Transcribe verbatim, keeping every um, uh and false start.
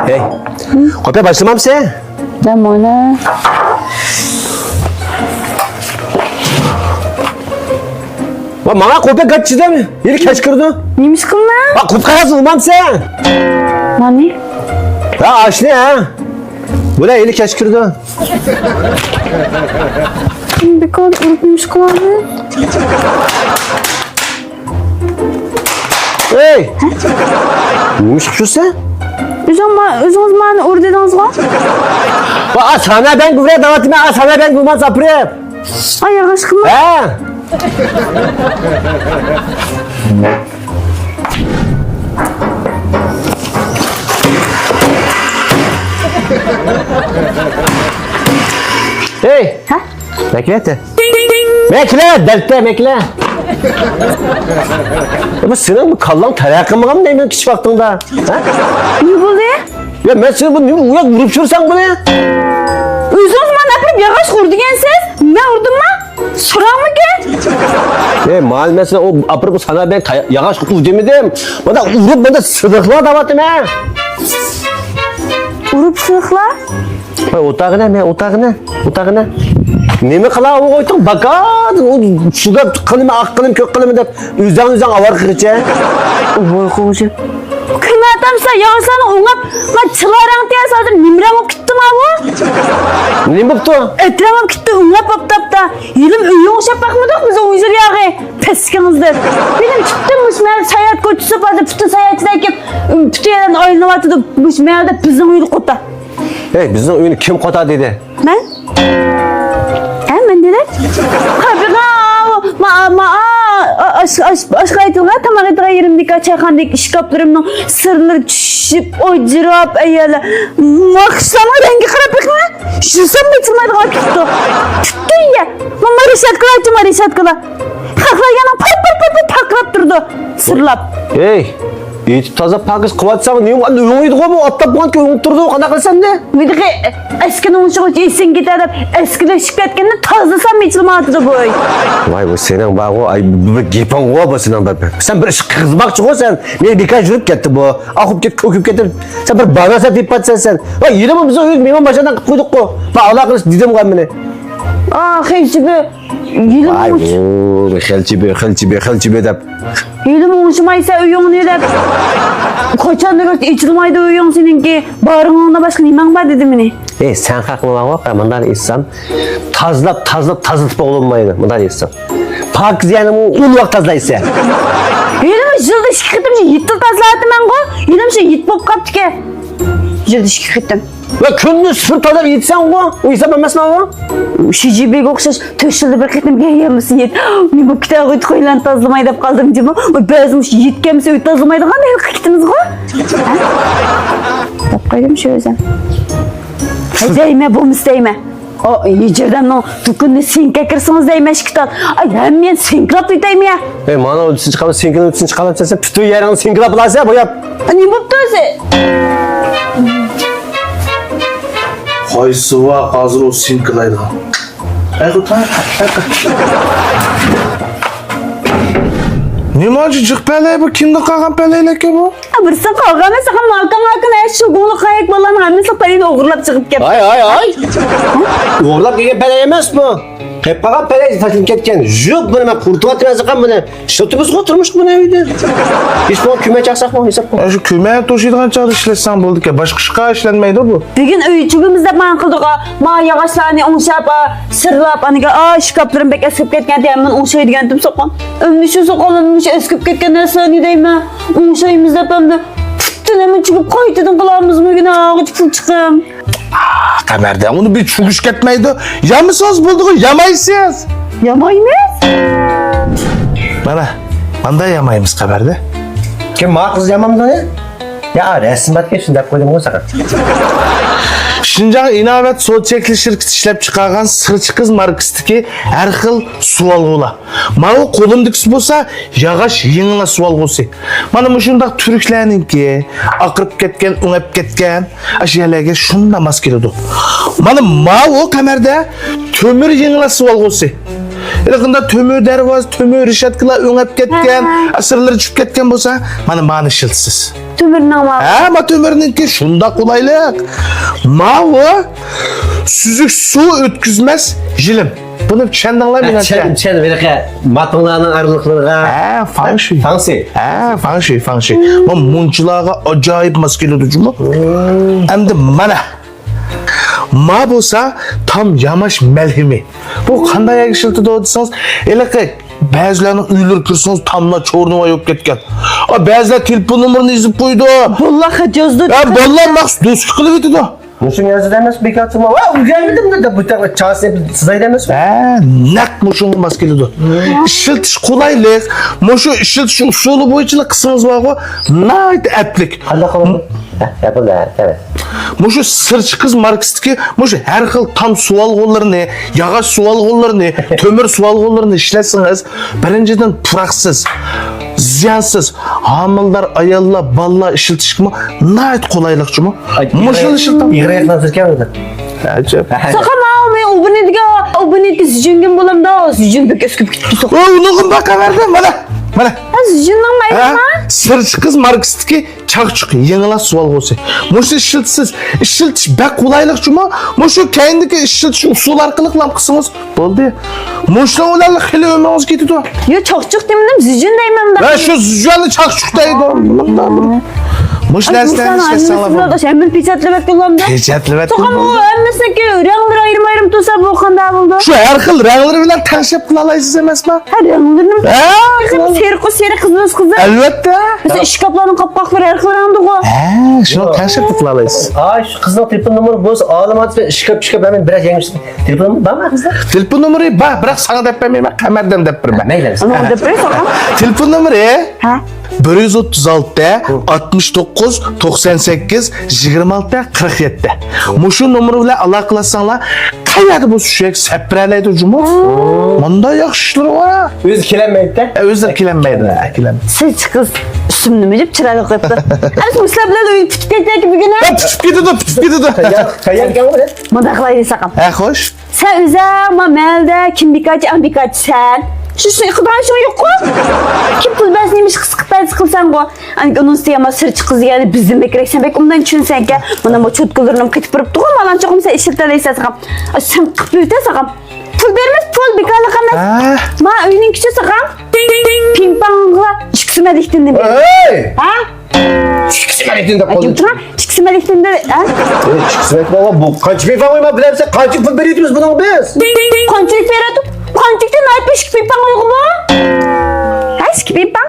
ھەي، قوپە باشلىمامسەن؟ دەم ئوينا. ۋا، ماڭا قوپە گاچچىدەم. ھېلى كەچ كىردى. نېمە ئىش قىلما؟ ۋا، قوپە قەغەز ئۇمامسەن؟ مانى؟ ھە، ئاشنى، ھە. بۇلار ھېلى كەچ كىردى. بىكار ئۇرۇپ نېمە ئىش قىلامەن؟ ئەي! نېمە ئىش قىلىپ يۈرسەن؟ ئۆزۈڭ ما-، ئۆزىڭىز مانا ئۇر دېدىڭىزغۇ؟ ۋا، سانا بەڭ گۇۋرە داۋاتىمەن، سانا بەڭ گۇمان ساپرىپ. ئاي، ياغاچ قىلما. ھە؟ ھەي! ھە؟ مەكلە ئەتە. مەكلە، دەلتە، مەكلە. بۇ سېنىڭ بۇ كاللاڭ تەرەققىي قىلمىغانمۇ دەيمەن كىچىك ۋاقتىڭدا؟ ھە؟ نېمە بولدى؟ يا، مەن سېنى بۇ نېمە ئۇياق ئۇرۇپ يۈرسەڭ بۇنى؟ ئۆزىڭىز مانا ئەپىرىپ ياغاچ ئۇر دېگەنسىز. مەن ئۇردۇممۇ؟ سوراڭمىكىن؟ ئەي، مال مەسىلە، ئۇ ئاپىرىپ سانا بەن ياغاچ ئۇر دېمىدىم. مانا ئۇرۇپ، مانا سىلىقلا دەۋاتىمەن. ئۇرۇپ سىلىقلا؟ ۋاي، ئولتۇرغىنە، مەن ئولتۇرغىنە، ئولتۇرغىنە. نېمە قىلا ئۇ ئويتۇق باكادىن، ئۇ سۇدا قىلىمەن، ئاق قىلىم، كۆك قىلىم دەپ، ئۆزەڭ ئۆزەڭ ئاۋارە قىلغىچە. ۋاي، خوجا. كۈن ئاتامسا ياغسان ئوڭاپ، ما چىلا رەڭ تىيەس ھازىر نېمە رەڭ بولۇپ كېتىپتۇ ما بۇ؟ نېمە بوپتۇ؟ ئەترەڭ بولۇپ كېتىپتۇ، ئوڭاپ بوپتاپتا. ھېلىم ئۆيگە ئوڭشاپ باقمىدۇق بىز ئون يىل ياغى. پەسكىڭىز دەپ. مېنىڭ پۈتۈن مۇشۇ مەھەللە ساياھەت كوچىسى بار، پۈتۈن ساياھەتچىلەر كېلىپ، پۈتۈن يەردىن ئايلىنىۋاتىدۇ. مۇشۇ مەھەللىدە بىزنىڭ ئۆينى قوتا. ھەي، بىزنىڭ ئۆينى كىم قوتا دېدى؟ مەن؟ ھە، مەن دېدىم. قاپىغا، ما، ما، ئاش، ئاش، ئاشقا ئېتىلغان، تاماق ئېتىلغان يېرىمدىكى چايخانىدىكى ئىشكاپلىرىمنىڭ سىرلىرى چۈشۈپ، ئاجراپ، ئەياللار. ماخشىلارنىڭ رەڭگىگە قاراپ بېقىڭ. يۈرسەم ئېچىلمايدىغان كېتىپتۇ. پۈتۈن يەر. مانا رېشاتكىلار، جۇما رېشاتكىلار. خەقلەر يەنە پار، پار، پار، پار پارقىراپ تۇرىدۇ. سىرلاپ. ھەي، ئېتىپ تازا پاكىز قىلىۋاتساڭ، نېمە ئۆڭىيدىغۇ بۇ؟ ئاتلاپ بولغان كېيىن ئۆڭۈپ تۇرىدۇ، قانداق قىلسام نە؟ ھېلىقى ئەسكىنىڭ ئۇشىغا ئېسىڭ كېتە دەپ، ئەسكىلىشىپ كەتكەندە تازىلىسام ئېچىلمايۋاتىدۇ بۇ ئۆي. ۋاي، بۇ سېنىڭ بارغۇ، ئاي، بۇ بىر گېپىڭغۇ بۇ سېنىڭ بىر. سەن بىر ئىش قىلغۇزماقچىغۇ سەن. مېنى بىكار يۈرۈپ كەتتى بۇ. ئاقۇپ كەت، كۆكۈپ كەتتى. سەن بىر بانا سەن تېپىپ كەتسەن سەن. ۋاي، ھېلىمۇ بىزنىڭ ئۆيگە مېھمان باشلاندان قىلىپ قويدۇققۇ. ما ئالاقىلىشىپ دېدىمغۇ مېنى. ئا، خېلچىبى. ۋاي، ۋۇ، خېلچىبى، خېلچىبى، خېلچىبى دەپ. ھېلىمۇ ئوڭشىمايسەن ئۆيۈڭنى دەپ. قاچان دېگەن ئېچىلمايدۇ ئۆيۈڭ سېنىڭكى. بارىڭىڭدا باشقا نېمەڭ بار دېدى مېنى. ئەي، سەن خەقنى ماڭا قارا، مۇنداق ئېيتسام، تازىلاپ، تازىلاپ، تازىلىتىپ بولمايدۇ، مۇنداق ئېيتسام. پاكىز يەرنىمۇ ئون ۋاق تازىلايسەن. ھېلىمۇ يىلدا ئىككى قېتىم يىتتە تازىلاۋاتىمەنغۇ. ھېلىمۇ شۇ يىت بولۇپ قاپتىكەن. يىلدا ئىككى قېتىم. ۋە كۈندە سۈپۈرۈپ تازىلاپ يېتىسەنغۇ، ئۇ ھېساب ئەمەسمۇ ئۇ؟ شىجىبىگە ئوخشاش تۆت يىلدا بىر قېتىم يەمىسە يېت. نېمە بولۇپ كېتەرغۇ، قويلارنى تازىلىماي دەپ قالدىم جۇمۇ. بەزى مۇشۇ يېتكەنمىسە ئۆي تازىلىمايدىغان ھېلىقى كېتىمىزغۇ. دەپ قويدۇم شۇ ئۆزۈم. دەيمەن، بولمىسا دەيمەن. ئۇ ھىجىردەمنىڭ دۇكىنىنى سىنكا كىرسىڭىز دەيمەن ئىككى تال. ئاي، ھەممىنى سىنكىلاپ كېتەيمۇ يا؟ ئەي، مانا ئۆتسە چىقامسەن، سىنكىنى ئۆتسە چىقامسەن، سەن پۈتۈن يەرنى سىنكىلاپ بولاسەن بوياپ. نېمە بوپتۇ ئۆزى؟ قايسى ۋاق ھازىر ئۇ سىنكىلايدىغان؟ ئەي، خۇدا. نېمانچە جىق پەلەي بۇ؟ كىمدىن قالغان پەلەيلەركەن بۇ؟ بىرسى قالغان ئەمەس، ماكان ماكان ئەش شۇ گۇڭلۇق قاياق بالىلارنىڭ ھەممىسى پەلەينى ئوغرىلاپ چىقىپ كەپتۇ. ھاي، ھاي، ھاي. ئوغرىلاپ كەلگەن پەلەي ئەمەس بۇ. قېلىپ قالغان پەلەي تاشلىنىپ كەتكەن. يوق، بۇنى مەن قۇرۇتۇۋاتىمەن، ئەزىقام بۇنى. ئىشلىتىمىزغۇ تۇرمۇشقا بۇنى ئۆيدە. ھېچ بولمىغان كۆمەي چاقساقمۇ ھېساب قىل. شۇ كۆمەي توشۇيدىغان چاغدا ئىشلەتسەڭ بولىدىكەن. باشقا ئىشقا ئىشلەنمەيدۇ بۇ. بۈگۈن ئۆي چۈگىمىز دەپ ماڭا قىلدۇق. ما ياغاچلارنى ئوڭشاپ، سىرلاپ، ئانىگە، ئا، ئىشكاپلىرىم بەك ئەسكىپ كەتكەن، ھەممىنى ئوڭشاي دېگەنتىم سوققان. ئەمدى شۇ سوققانلارنى مۇشۇ ئەسكىپ كەتكەن نەرسىلەرنى دەيمەن. ئوڭشايمىز دەپ ئەمدى پۈتۈن ھەممە چۈگۈپ قايتىدىن قىلارمىزمۇ گۇناھىغا پۇل چىقىم. ئا، قەمەردە، ئۇنى بىر چۈگۈش كەتمەيدۇ. يامىسىڭىز بولدىغۇ، يامايسىز. يامايمىز. مانا، ماندا يامايمىز قەمەردە. كىم ما قىز يامامدۇ؟ يا، رەسىم باركەن، شۇنداق قويدۇمغۇ ساڭا. شىنجاڭ ئىناۋەت سودا چەكلىك شىركىتى ئىشلەپ چىقارغان سىرچى قىز ماركىسىدىكى ھەر خىل سۇۋالغۇلار. ماۋۇ قولۇمدىكىسى بولسا ياغاچ يىڭنە سۇۋالغۇسى. مانا مۇشۇنداق تۈركلەرنىڭكى، ئاقىرىپ كەتكەن، ئۆڭەپ كەتكەن، ئاشۇ يەرلەرگە شۇنداق ماس كېلىدۇ. مانا ماۋۇ قەمەردە تۆمۈر يىڭنە سۇۋالغۇسى. ھېلىقىنداق تۆمۈر دەرۋازا، تۆمۈر رېشاتكىلار ئۆڭەپ كەتكەن، ھە، ئاسىرلىرى چۈشۈپ كەتكەن بولسا، مانا مانى ئىشلىتىسىز. تۆمۈرنىڭ ماۋۇ. ھە، ما تۆمۈرنىڭكى شۇنداق قولايلىق. ماۋۇ سۈزۈك سۇ ئۆتكۈزمەس يىلىم. بۇنى چۈشەندىڭلار، ھە، مېنىڭچە؟ چۈشەندىم، چۈشەندىم. ھېلىقى ماتۇڭلارنىڭ ئارىلىقلىرىغا. ھە، فاڭشۇي. فاڭشۇي. ھە، فاڭشۇي، فاڭشۇي. ما مۇنچىلارغا ئاجايىپ ماس كېلىدۇ جۇمۇ. ئەمدى مانا. ما بولسا تام ياماش مەلھىمى. بۇ قانداق يەرگە ئىشلىتىدۇ دېسىڭىز، ھېلىقى بەزىلەرنىڭ ئۆيلىرىگە كىرسىڭىز، تاملار چورنىۋاي بولۇپ كەتكەن. ئا، بەزىلەر تېلېفون نومۇرىنى يېزىپ قويىدۇ. بالىلار خەت يازىدۇ. ھە، بالىلار مەخسۇس دوستلۇق قىلىۋېتىدۇ. مۇشۇ يازىدۇ ئەمەس، بىكار تۇرما. ۋا، ئۆگەنمىدىم دەپ بۇ تاغ چاسىنى سىزايدۇ ئەمەس. ھە، نەق مۇشۇنىڭغا ماس كېلىدۇ. ئىشلىتىش قولايلىق. مۇشۇ ئىشلىتىش ئۇسۇلى بويىچە قىلسىڭىز بارغۇ، ناھايىتى ئەپلىك. قانداق قىلىمىز؟ ھە، ياپىلدى، ھە، تەۋە. مۇشۇ سىرچى قىز ماركىسىدىكى مۇشۇ ھەر خىل تام سۇۋالغۇلىرىنى، ياغاچ سۇۋالغۇلىرىنى، تۆمۈر سۇۋالغۇلىرىنى ئىشلەتسىڭىز، بىرىنچىدىن، پۇراقسىز، زىيانسىز، ھامىلىدار ئاياللار، بالىلار ئىشلىتىشكىمۇ ناھايىتى قولايلىق جۇمۇ. ئاي، مۇشۇنى ئىشلىتىڭ. ئىغراق نازىركەن. ئەجەب. ساقا ماۋۇ مەن ئوبنىدىگە، ئوبنىدىكى زىجۈڭگىم بولامدا، زىجۈڭ بەك ئۆسكۈپ كېتىپتۇ ساقا. ئۇنىڭغا باقا بەردىم، مانا، مانا. ھە، زىجۈڭنىڭ ھە؟ مايلىقما؟ سىرچى قىز ماركىسىدىكى چاقچۇق يېڭىلار سۇۋالغۇسى. مۇشۇنى ئىشلىتىسىز. ئىشلىتىش بەك قولايلىق جۇمۇ. مۇشۇ كەينىدىكى ئىشلىتىش ئۇسۇلى ئارقىلىق لام قىلسىڭىز بولدى. مۇشۇنىڭ بىلەن خېلى ئۆمرىڭىز كېتىدۇ. يو، چاقچۇق دېمىدىم، زىجۈن دەيمەن. ھە، شۇ زىجۈننى چاقچۇق دەيدۇ. مۇشۇ نەرسىلەرنى ئىشلەتسەڭلار بولدى. ھەممىنى پېچەتلەپ ئەتكەنلەمدۇ؟ پېچەتلەپ ئەتكەن. تۇغۇم ئۇ ھەممىسىنىڭكى رەڭلىرى ئايرىم-ئايرىم تۇرسا بۇ قانداق بولىدۇ؟ شۇ ھەر خىل رەڭلىرى بىلەن تەڭشەپ قىلالايسىز ئەمەسما؟ ھە، رەڭلىرىنى. ھە، سېرىققۇ سېرىق، قىزىل قىزىل. ئەلۋەتتە. مەسىلەن، ئىشكاپلارنىڭ قاپقاقلىرى ھەر خىل رەڭدىغۇ. ھە، شۇنى تەڭشەپ قىلالايسىز. ئاي، شۇ قىزنىڭ تېلېفون نومۇرى بولسا ئالىمات بىلەن ئىشكاپ، ئىشكاپ بەرمەي بىرەر يەڭگىش. تېلېفون نومۇرى بارمۇ قىزدا؟ تېلېفون نومۇرى بار، بىراق ساڭا دەپ بەرمەيمەن، قەمەردىن دەپ بېرىمەن. مەيلى. ئۇنى دەپ بېرەي ساڭا. تېلېفون نومۇرى ھە؟ بىر يۈز ئوتتۇز ئالتە، ئاتمىش توققۇز، توقسان سەككىز، يىگىرمە ئالتە، قىرىق يەتتە. مۇشۇ نومۇر بىلەن ئالاقىلەشسەڭلار، قەيەردە بولسا شۇ يەرگە سەپ بېرەلەيدۇ جۇمۇ. مۇنداق ياخشى ئىشلىرى بار. ئۆزى كېلەلمەيدۇ-دە. ئۆزى كېلەلمەيدۇ، ھە، كېلەلمەيدۇ. سىز چىقىز ئۈستۈمنى مىجىپ چىرايلىق قويۇپتۇ. ئەمىسە مۇشۇلار بىلەن ئۆيگە پۈتۈپ كەتسەك بۈگۈن ھە؟ ھە، پۈتۈپ كېتىدۇ، پۈتۈپ كېتىدۇ. قەيەرگە؟ مۇنداق قىلايلى ساقام. ھە، خوش. سەن ئۆزەڭ ما مەھەللىدە كىم بىكارچى، ئەڭ بىكارچى سەن. شۇ، شۇ ئىقتىدارنىڭ شۇڭا يوققۇ. كىم پۇل بەرسە نېمە ئىش قىلسا قىلساڭغۇ. ئەنە ئۇنىڭ ئۈستىگە ما سىرچى قىز دېگەننى بىزدىن بەكرەك سەن بەك ئوبدان چۈشىنىسەنكەن. مانا بۇ چوتكىلىرىنىمۇ قېتىپ بېرىپتىغۇ، مانا چوقۇم سەن ئىشلىتەلەيسەن ساقام. سەن قىلىپ بېرىسەن ساقام. پۇل بەرمەس، پۇل بىكارلىق ئەمەس. ھە؟ ما ئۆينىڭ كىچىك ساقام. پىڭپاڭغا ئىككى سۈمەلىكتىن نېمە؟ ھەي! ھە؟ ئىككى سۈمەلىكتىن دەپ قويدۇم. ئەجەب تۇرا، ئىككى سۈمەلىكتىن دە، ھە؟ ئىككى سۈمەلىك بۇ قانچە پىڭپاڭ ئويما بىلەمسەن؟ قانچە پۇل بېرىۋاتىمىز بۇنىڭغا بىز؟ قانچىلىك بېرىۋاتىمىز؟ قانچىلىكتىن نايىپ ئىككى پىڭپاڭ ئويغۇمۇ؟ ھە، ئىككى پىڭپاڭ.